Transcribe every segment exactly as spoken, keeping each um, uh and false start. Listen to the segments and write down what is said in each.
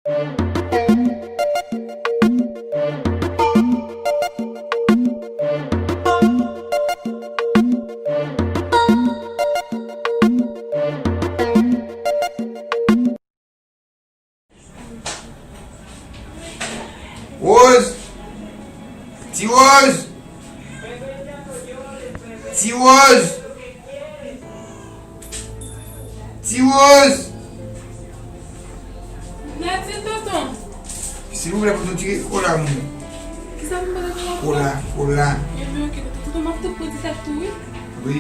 Rose! Ti Rose! Ti Rose! Ti Rose! Mèsi, tonton. Silvouplè, tonton, tire kola, moun. Kisa pou mwen, tonton? Kola, kola. Ebyen, oke, tonton. Tonton, m ap tou pran ti tèt tou, wi. Wi.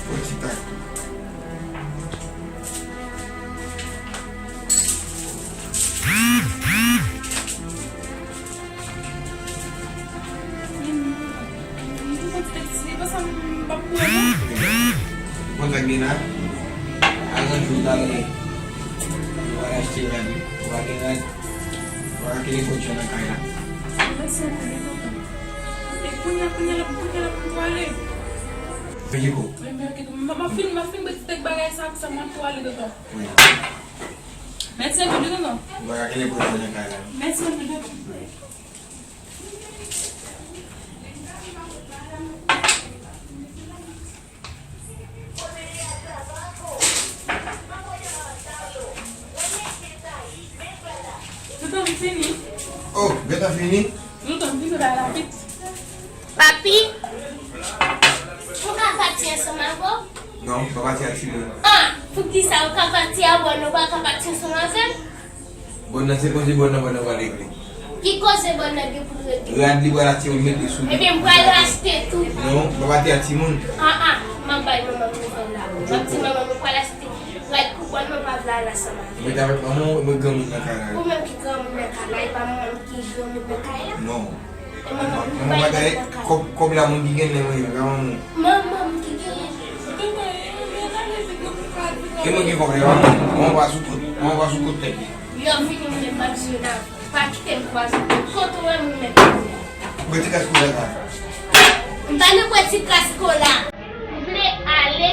Pran ti tèt tou. Konn sa k gen la? Avan jou w ta rele. Ou pa achte rad, ou pa gen rad, ou pa ka kite kòdjò nan kay la. Mèsi anpil, tonton. E kounye a, kounye a, kounye a, pou ale. Fè ki kou? Men, men, oke, m, m ap fin, m ap fin bwè ti tèt bagay sa, pou sa, m ap tou ale, tonton. Wi. Mèsi anpil, wi, tonton. Ou pa ka kite kòdjò nan kay la. Mèsi anpil, tonton. Tonton, m fini. Oh, gentan fini? Tonton, m fini bay rapid. Papi, ou ka pati ansanm avè w? Non, m pa pati ak timoun. Ah, poukisa ou ka pati avè w, nou pa ka pati ansanm avè m? Bòn nan se konsi bòn nan, bòn nan pral regle. Ki koze bòn nan gen pou l regle? Rad li pral achte, ou met li sou li. Ebyen, m pral achte tou. Non, m pa pati ak timoun. Ah, ah, m ap bay manman m nouvèl la. M ap di manman m, m pral achte rad pou bòn nan, pa vle al ansanm avè m. Ou met avèk manman w, mwen granmoun nan kay la. Ou menm ki granmoun nan kay la, e pa manman m ki granmoun nan kay la? Non. Manman, manman, bagay, kòb, kòb la moun ki gen nan men, pa manman. Manman ki gen. E mwen ki kòb la, manman, manman pa sou kont, manman pa sou kont tèt li. Lè w vini, mwen menm m ap di w nan, pa kite m kwaze w. Kote w wè moun mèt koze. Bwè ti kras kola sa. M pa nan bwè ti kras kola. M vle ale.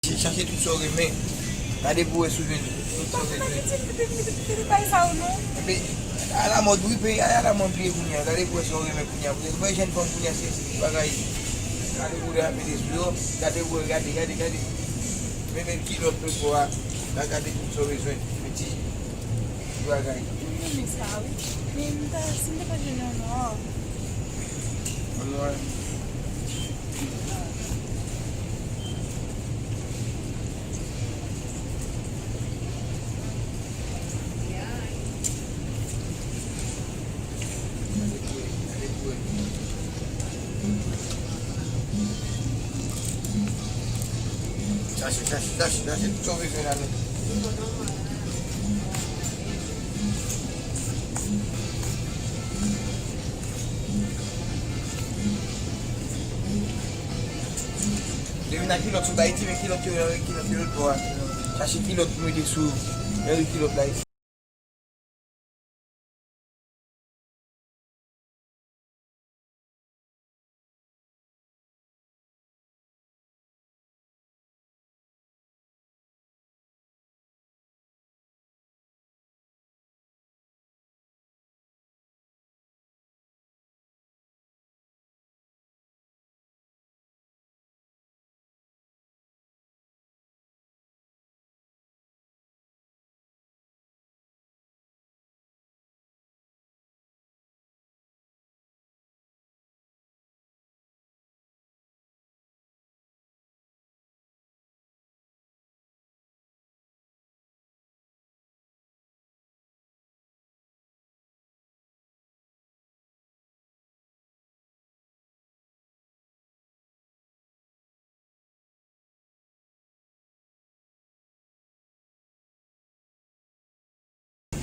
Chache tout sa w renmen. Gade pou wè si w jwenn tout sa w te jwenn. Epi, alamòd, wi, peyi a alamòd, wi, kounye a. Gade pou wè sa w renmen kounye a. Ou wè jèn fanm kounye a, se, se bagay. Gade pou wè, mete sou yo. Gade pou wè, gade, gade, gade. Men, men kilòt pou fò a. Gade tout sa w bezwen. Mete. Bagay. M renmen sa, wi. Men m ta, si m te ka jwenn yon nwa. Yon nwa. Chache, chache, chache, chache tout sa w bezwen la, men. Depi nan kilòt sot Ayiti, men kilòt yo, kilòt yo lòt bò a. Chache kilòt pou mete sou, kilòt la.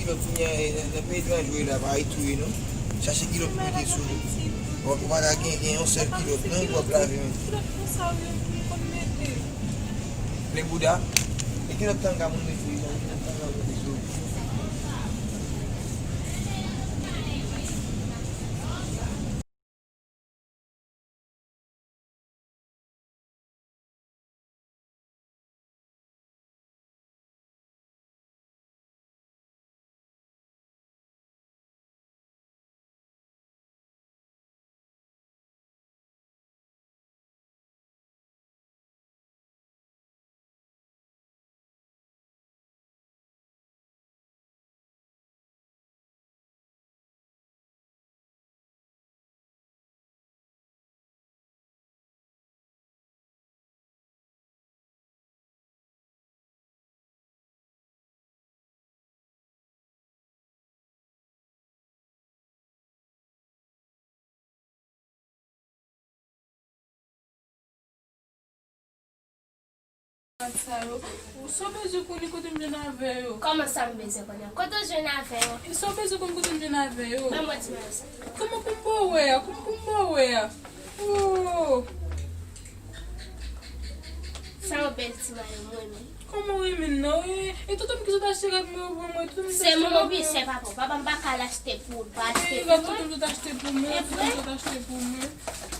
Kilòt kounye a, e, nan, nan peyi etranje w ye la, pa Ayiti w ye non. Chache kilòt pou mete sou ou. W ap, ou pa ka gen, gen yon sèl kilòt non, pou w ap lave menm. Plen bouda. E kilòt tanga moun mete, kilòt tanga moun mete sou ou. Sa yo. Sa w bezwen konnen kote m jwenn avè yo? Kòman sa m bezwen konnen? Kote w jwenn avè yo? Sa w bezwen konnen kote m jwenn avè yo? Ban m wè ti bagay sa. Kòman pou m ba w wè a? Kòman pou m ba w wè a? Oh! Sa yon bèl ti mayo m renmen. Kòman w renmen l non? E, e tout moun ki sot achte rad mwen yo ban mwen, tout moun sot achte rad mwen yo. Se mwen oubyen se papa w? Papa m pa ka al achte pou ou, l pa achte pou mwen. E rad tout moun sot achte pou mwen. E vre? Tout moun sot achte pou mwen.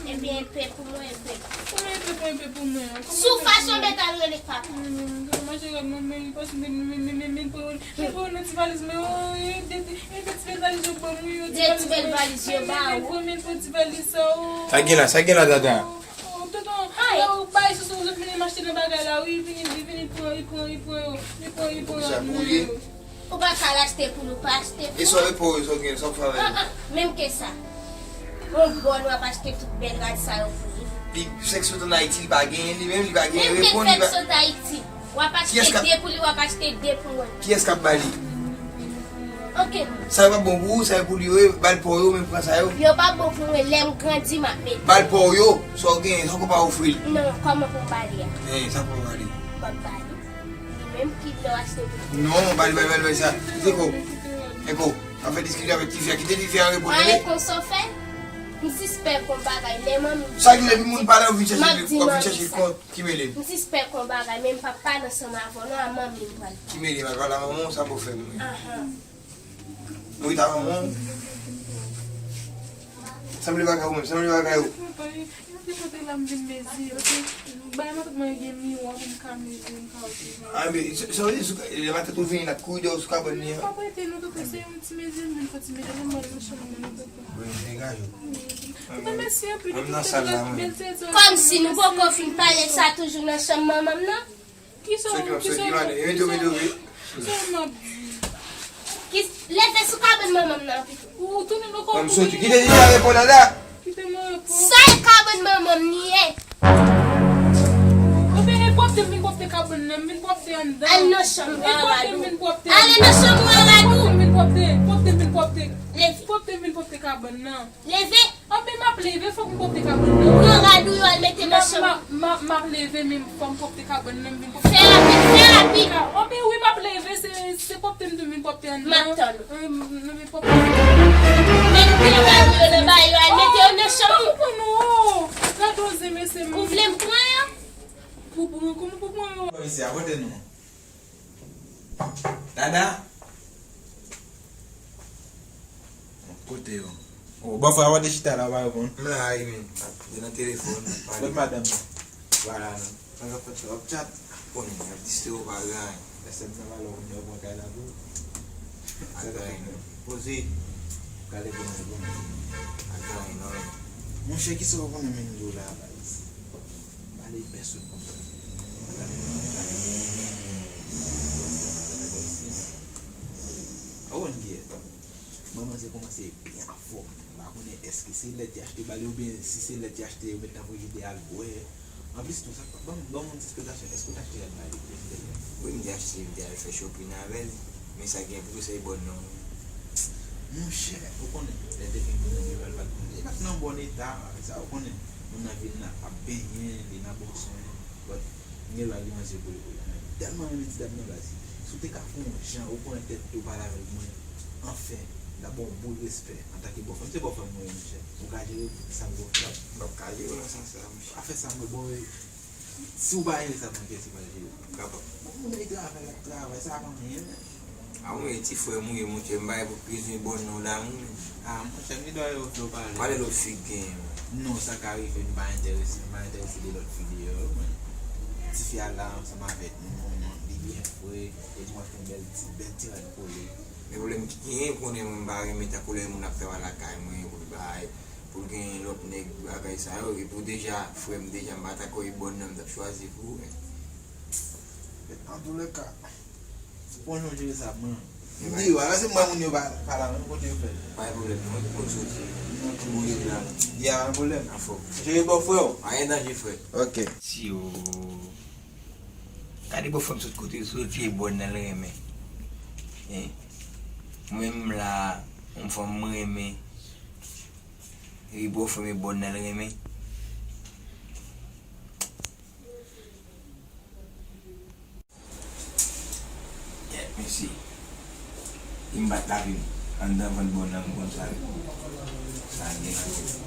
Ebyen, enpe pou mwen, enpe. Kòman enpe pou mwen, enpe pou mwen? Kòman enpe pou mwen? Si w fache, w mèt al rele papa. Hmm, m achte rad mwen, men li pase, men, men, men, men, men, men, men, men, men, nan ti valiz mwen, oh, e, de, de, e, de ti bèl valiz yo ban mwen, yo, de ti bèl valiz yo ba ou. Men, men, men, men, men, ti valiz sa, oh. Sa gen la, sa gen la, dada? Oh, tonton, la, ou bay sou, sou, sou, vini m achte nan bagay la, wi, vini, vini, vini pran, li pran, li pran yo, li pran, li pran yo. Ou pa ka al achte pou nou, pa achte pou nou. E sa w, e pou, sa w gen, sa w fè avè yo? Ah, ah, menm ke sa. Yon bòn w ap achte tout bèl rad sa yo pou li. Li, fèk sot ann Ayiti, li pa genyen li menm, li pa genyen repon, li pa. Menm ke fèk sot Ayiti. W ap achte de pou li, w ap achte de pou mwen. Kiyès k ap ba li? Okenn. Sa yo pa bon pou ou, sa yo pou li yo ye, ba l pa w yo, men pran sa yo. Yo pa bon pou mwen, lè m grandi, m ap mete. Ba l pa w yo, sa w genyen, sa w pa ofri l. Non, kòman pou m ba li a? Eh, sa pou w ba li? M p ap ba li. Li menm ki vle w achte pou li. Non, ba li, ba li, ba li, ba li sa. Eko, Eko, pa fè diskisyon avèk tifi a, kite tifi a reponn. Alekon, sa w fè? M sispèk yon bagay, lè manmi. Sa ki lè moun pale, w vin chèche, w ap vin chèche kont. Ki mele m? M sispèk yon bagay, men m p ap pale ansanm avè w non, a manmi m pral pale. Ki mele m? Al pale a manman w, sa pou fè m, wi. Ahan. Mwen ta manman w. Sanble bagay ou menm, sanble bagay ou. Papa, e, e, e kote la m vin mezi, ok? Bay matant mwen gen miwa pou m ka mezi, m ka okipe. A, men, sa, sa vle di, sou, lè matant ou vini, l ap kouri dèyè w sou kabann li an? M p ap rete non, tonton, se yon ti mezi, m vin fè ti mezi, m al nan chanm mwen, tonton. Wi, degaje w. Tonton, mèsi anpil. Kòmsi nou poko fin pale sa toujou nan chanm manman m nan? Kisa w, kisa w, kisa w, kisa w m ap di? Leve sou kabann manman m nan pito. Ou tounen nan kò. Kòm soti. Kite li a reponn la. Kite m reponn. Sa e kabann manman m li ye. Ebyen, e pwòpte m vin pwòpte kabann nan, m vin pwòpte anndan. Al nan chanm ou a Radou. Ale nan chanm ou a Radou. Pwòpte m vin pwòpte, pwòpte m vin pwòpte. Leve. Pwòpte m vin pwòpte kabann nan. Leve. Anben m ap leve, fòk m pwòpte kabann nan. Pran rad ou yo al mete nan chanm. M ap, m ap, m ap leve, men fò m pwòpte kabann nan, m vin pwòpte. Fè rapid, fè rapid. Anben wi, m ap leve, se, se pwòpte m tou vin pwòpte anndan. M ap tann ou. Anben pwòpte. Men nou pran rad ou yo nan ba yo, al mete yo nan chanm ou. Ou pran nou, oh, gade zen mesye m. Ou vle m pran yo? Pou, pou, kòman pou pran yo? Mesye, akote nou. Dada. Kote yo? Oh, bòfrè a te chita la, w pa reponn. M la, wi, men. Yo nan telefòn, ap pale. Kot madanm nan? Vwala, non. Sa k ap fèt, sa w ap chat? Konnen, y ap distre w pa gen anyen. Lè sèm nan valè w konnen yo pran kay la tou. Ak anyen, non. Poze. Gade konnen yo pran. Ak anyen, non. Monchè, kisa w konnen menm di w la, baz? Pale pèsonn konsa. Ou konn kiyès? Manman se kòmanse byen anfòm. M pa konnen èske se lèt y achte ba li oubyen si se lèt y achte yo met nan frijidè al bwè. Anplis tou, sa, ban m, ban m yon ti esplikasyon. Èske w t achte rad ba li? Wi, m te achte, m te al fè shopping avè l. Men sa gen pou se bòn non. Monchè, ou konnen, lè te gen moun nan rival pa t konn. Li pa t nan bon eta, sa ou konnen. Moun nan vin nan ap benyen, li nan bon swen. But, m gen lwa li manje pou li pou li. Tèlman renmen ti dam nan baz. Ou te ka fè yon jan, ou pran tèt ou pale avèk mwen. Anfen, m ta ba w boul respè antanke bòfrè m. Se bòfrè m ou ye, monchè. Ou ka jere sa m gon frè. M p ap ka jere w nan sans sa, monchè. Afè sa mwen ba w, si w pa jere sa, mwen kiyès ki pral jere? Kapab. Bon, moun nan travay, l ap travay, sa pa anyen, men. A mwen, ti frè m ou ye, monchè, m pa gen pou krizon bòn non damou, men. A, monchè, m gen dwa yo fè w pale. Pale lòt fi k genyen, men. Non, sa ka rive, m pa enterese, m pa enterese de lòt fi deyò yo, men. Tifi a la ansanm avèk nou, li byen fre, e nou ap fè yon bèl ti, bèl ti rad kole. Men pwoblèm ki genyen, ou konnen mwen m pa renmen tankou lè moun ap travay lakay mwen, pou l bay, pou l gen lòt nèg, bagay sa yo, epi w deja, frè m deja, m pa ta kwè e bòn nan m t ap chwazi pou ou, men. Antoulèka, bon, jan w jere sa, mwen. M di yo, alò se mwen moun yo pa, pa la menm kote yo fè l. Pa gen pwoblèm, non, ou soti. Ou ye la. Ya, pa gen pwoblèm. Anfòm. Jere bò frè w. Pa gen danje, frè. Ok. Si yo. Gade bò frè m sot kote l soti, e bòn nan l renmen. Hein? Mwen menm la, yon fanm mwen renmen. E bò frè m e bòn nan l renmen. Kèt, mesye. E m bat lavi m. Anndan vann bòn nan, m konn sa. Sa gen nan tèt.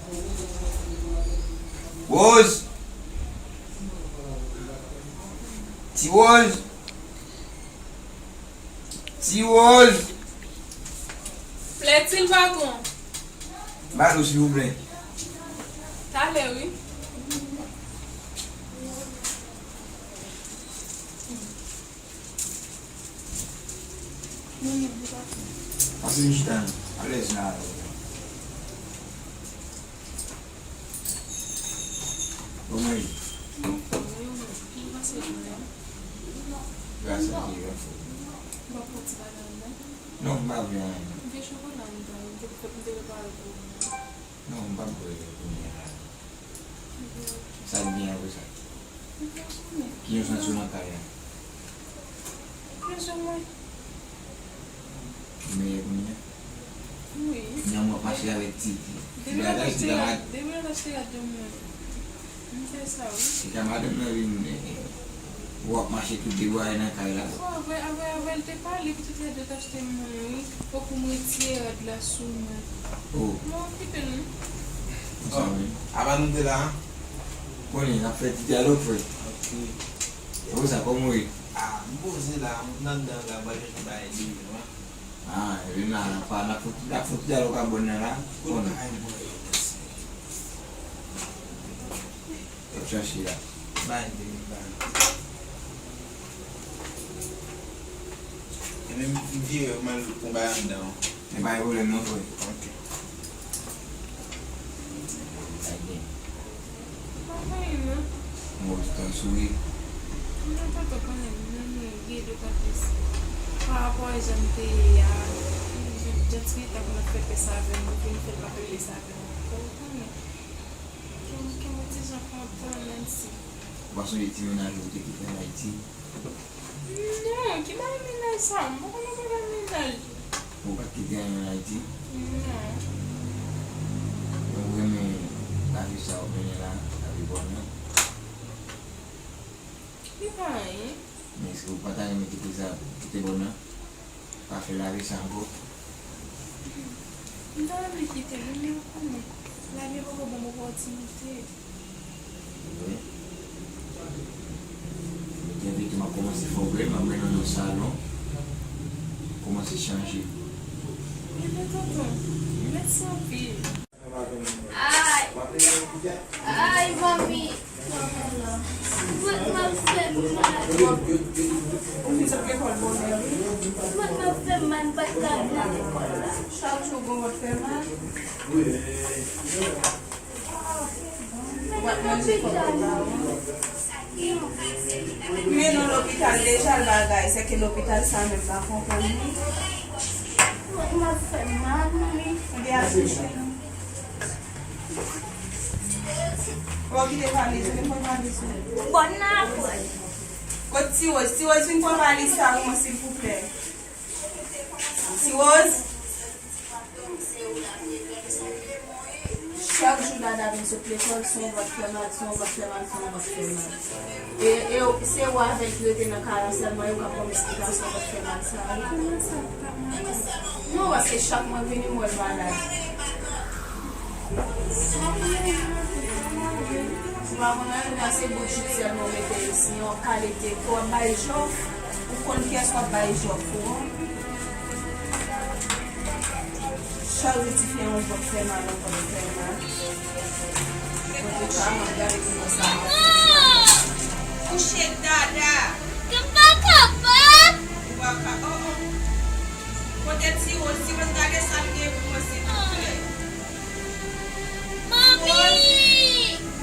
Rose! Ti Rose! Ti Rose! Plètil, patwon. Ba nou, silvouplè. Talè, wi. Pase m chita, alèz la. Kòman ye? Gras a Dye, anfòm. Non, m pa vle anyen. Non, m p ap bwè kounye a. Sa k byen apre sa? Kijan w santi w nan kay la? Ou mèyè kounye a? Wi. Nan mwen pase avèk ti, ti bagay, ti kamad. Depi lè l achte rad yo mwen, m fè sa, wi. Ti kamad m nan vin, eh, eh, w ap mache tout debwaye nan kay la. Bon, avè, avè, avè l te pale, pitit rad yo t achte mwen, wi. Fòk ou m retire rad la sou mwen. Oh. Mwen okipe l, non. Konsa menm. Apa nou te la? Konnen, n ap fè ti dyalòg, frè. Ok. E konsa, kòman w ye? Ah, m poze la, m t anndan la, m pral chèche bagay li, wi. Ah, e vin la, n ap pa, n ap fout, n ap fout dyalòg a bòn nan la. Konnen. Kay mwen yo, mèsi. Yo chache la. Bay de mil bagay. E menm m vire, m al pran bagay anndan an. Men pa gen pwoblèm non, frè. Ok. Bay de. Pa anyen non. Mwen tout tan souri. Non, tonton, konnen, non, non, gen de konplis. Pa rapò a jan m te ye a, jan, jan ti eta pou n ap fè pès avè m, ou vin fè l pa t regle sa avè m ankò, ou konnen. Kè m, kè m ti jan kontan, menm si. Ou pa sonje ti mennaj ou te kite ann Ayiti? Non, ki bagay mennaj sa? M pa konn bagay mennaj. Ou pa t kite anyen ann Ayiti? Non. Men ou renmen lavi sa ou mennen la, lavi bòn nan? Li pa anyen. Men èske ou pa ta renmen kite sa, kite bòn nan? Pa fè lavi sa ankò? M ta renmen kite l, wi, men ou konnen, lavi a poko ban m opòtinite. Wi. Ou te envite m ap kòmanse fè w grenn, m ap mennen w nan salon. Kòmanse chanje. Ebyen, tonton, mèsi anpil. Ay! Ay, manmi! Vant mwen ap fè m mal. Vant mwen ap fè m mal, m pa t ka al nan lekòl la. Chak jou vant fè mal. Ou pa t manje kòk ou ba ou. Mennen w lopital deja l bagay, sèke lopital sa menm pa konprann li. Vant mwen ap fè m mal, manmi. Ou te akouche non? Bon, kite valiz, vin pran valiz ou. Bòn nan apre. Kot Ti Woz? Ti Woz, vin pran valiz sa pou mwen, silvouplè. Ti Woz? Chak jou Dada vin sot lekòl, se yon vant fè mal, se yon vant fè mal, se yon vant fè mal. E, e se ou avè l ki rete nan kay la sèlman, e ou k ap ban m esplikasyon vant fè mal sa yo. Kòman sa, pa mal? Non, paske chak mwen vini, m wè l malad. Ou pa konn anyen, se bout jip sèlman ou mete isit, yon kalite, w ap bay jòf, ou konn kiyès w ap bay jòf ou an. Chak jou ti fi an jòf fè mal, ankò l fè mal. Antouka, m ap gade pou mwen sa. Kouche Dada. Ou pa kapab. Ou pa ka, oh, oh. Kote ti Rose? Ti Rose, gade sa l gen pou mwen, silvouplè. Mami!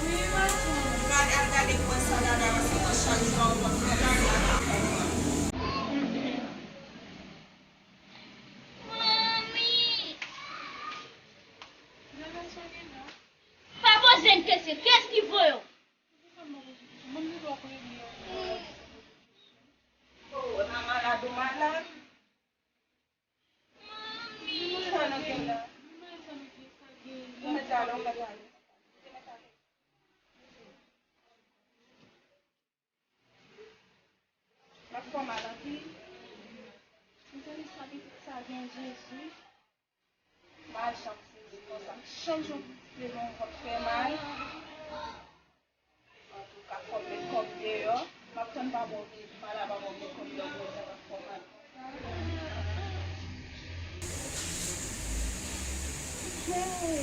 Wi, matant. Gade, al gade pou wè sa Dada, paske mwen chak jou an w ap fè Dada. Mami! Pa poze m kesyon, kiyès ki voye w? Oh, w malad, ou malad? Mami! Ou mèt ale, ou mèt ale. M ap fè w mal anpil. Mezanmi, sa pitit sa gen Jezi. Mal sa m sezi konsa. Chak jou m leve m vant fè mal. Antouka, fò m met kòb deyò. M ap tann papa w vini, m al a papa w met kòb deyò pou wè sa k ap fè w mal. Hey,